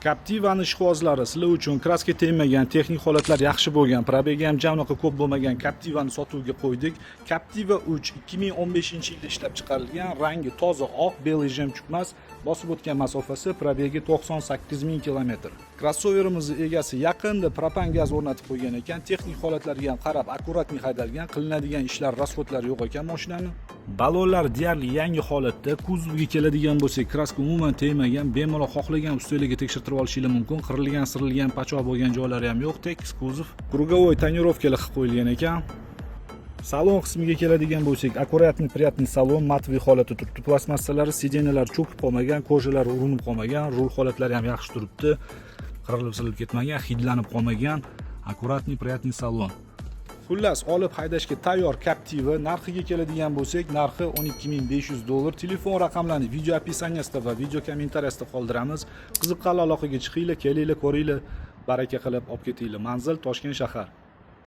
Captivani ishqibozlari, sizlar uchun краска tegmagan, texnik holatlar yaxshi bo'lgan, пробег i ham ja unaqa ko'p bo'lmagan Captivani sotuvga qo'ydik. Captiva 3, 2015-yilda ishlab chiqarilgan, rangi toza oq, белый жемчуг emas, bosib o'tgan masofasi, пробег i 98 ming kilometr. Krossoverimizni egasi yaqinda propan gaz o'rnatib qo'ygan ekan, texnik holatlariga ham qarab, аккуратный haydalgan, qilinadigan ishlar, расход lari yo'q ekan mashinani. Balonlar deyarli yangi holatda. Kuzovga keladigan bo'lsak, краска umuman tegmagan, bemalol xohlagan ustalarga tekshirtirib olishinglar mumkin. Qirilgan, sirilgan, pachoq bo'lgan joylari ham yo'q, tekis kuzov. Круговой тонировка lar qilib qo'yilgan ekan. Salon qismiga keladigan bo'lsak, аккуратный, приятный salon, матовый holatda turibdi. Plastmassalari, сиденья lar cho'kib qolmagan, кожа lari urinib qolmagan, rul holatlari ham yaxshi turibdi. Qirilib sirilib ketmagan, hidlanib qolmagan. Аккуратный, приятный salon. Xullas, olib haydashga tayyor Captiva. Narxiga keladigan bo'lsak, narxi 12 500 dollar. Telefon raqamlarini video описание sida va video kommentariyasida qoldiramiz. Qiziqqanlar aloqaga chiqinglar, kelinglar, ko'ringlar, baraka qilib olib ketinglar. Manzil: Toshkent shahar.